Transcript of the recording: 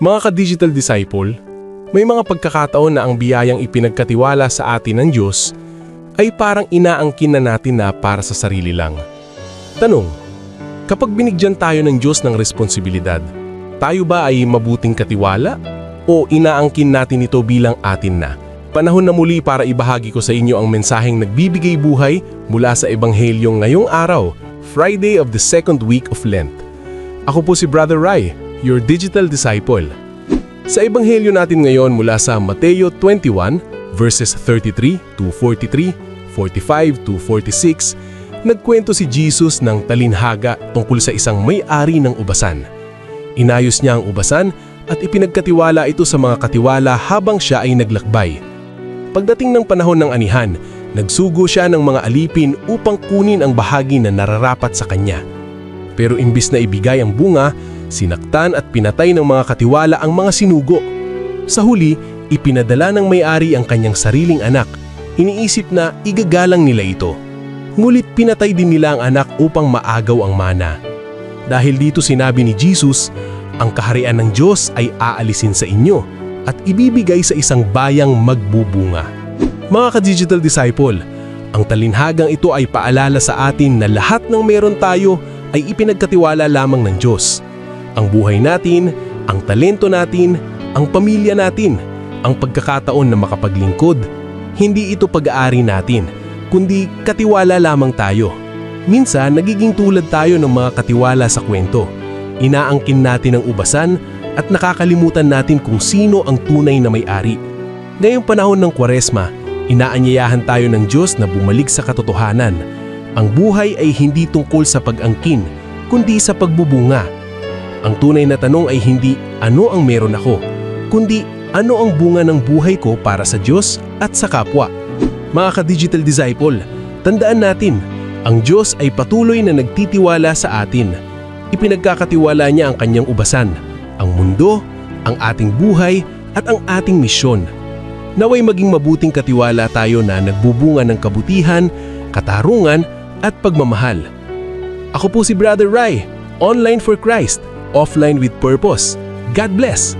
Mga ka-digital disciple, may mga pagkakataon na ang biyayang ipinagkatiwala sa atin ng Diyos ay parang inaangkin na natin na para sa sarili lang. Tanong, kapag binigyan tayo ng Diyos ng responsibilidad, tayo ba ay mabuting katiwala o inaangkin natin ito bilang atin na? Panahon na muli para ibahagi ko sa inyo ang mensaheng nagbibigay buhay mula sa Ebanghelyong ngayong araw, Friday of the second week of Lent. Ako po si Brother Rai, your digital disciple. Sa Ebanghelyo natin ngayon mula sa Mateo 21 verses 33 to 43, 45 to 46, nagkwento si Jesus ng talinhaga tungkol sa isang may-ari ng ubasan. Inayos niya ang ubasan at ipinagkatiwala ito sa mga katiwala habang siya ay naglakbay. Pagdating ng panahon ng anihan, nagsugo siya ng mga alipin upang kunin ang bahagi na nararapat sa kanya. Pero imbis na ibigay ang bunga, sinaktan at pinatay ng mga katiwala ang mga sinugo. Sa huli, ipinadala ng may-ari ang kanyang sariling anak. Iniisip na igagalang nila ito. Ngunit pinatay din nila ang anak upang maagaw ang mana. Dahil dito, sinabi ni Jesus, ang kaharian ng Diyos ay aalisin sa inyo at ibibigay sa isang bayang magbubunga. Mga ka-digital disciple, ang talinhagang ito ay paalala sa atin na lahat ng meron tayo ay ipinagkatiwala lamang ng Diyos. Ang buhay natin, ang talento natin, ang pamilya natin, ang pagkakataon na makapaglingkod, hindi ito pag-aari natin, kundi katiwala lamang tayo. Minsan, nagiging tulad tayo ng mga katiwala sa kwento. Inaangkin natin ang ubasan at nakakalimutan natin kung sino ang tunay na may-ari. Ngayong panahon ng Kwaresma, inaanyayahan tayo ng Diyos na bumalik sa katotohanan. Ang buhay ay hindi tungkol sa pag-angkin, kundi sa pagbubunga. Ang tunay na tanong ay hindi "Ano ang meron ako?" kundi "Ano ang bunga ng buhay ko para sa Diyos at sa kapwa?" Mga ka-digital disciple, tandaan natin, ang Diyos ay patuloy na nagtitiwala sa atin. Ipinagkakatiwala niya ang kanyang ubasan, ang mundo, ang ating buhay at ang ating misyon. Naway maging mabuting katiwala tayo na nagbubunga ng kabutihan, katarungan at pagmamahal. Ako po si Brother Rai, online for Christ, offline with purpose. God bless!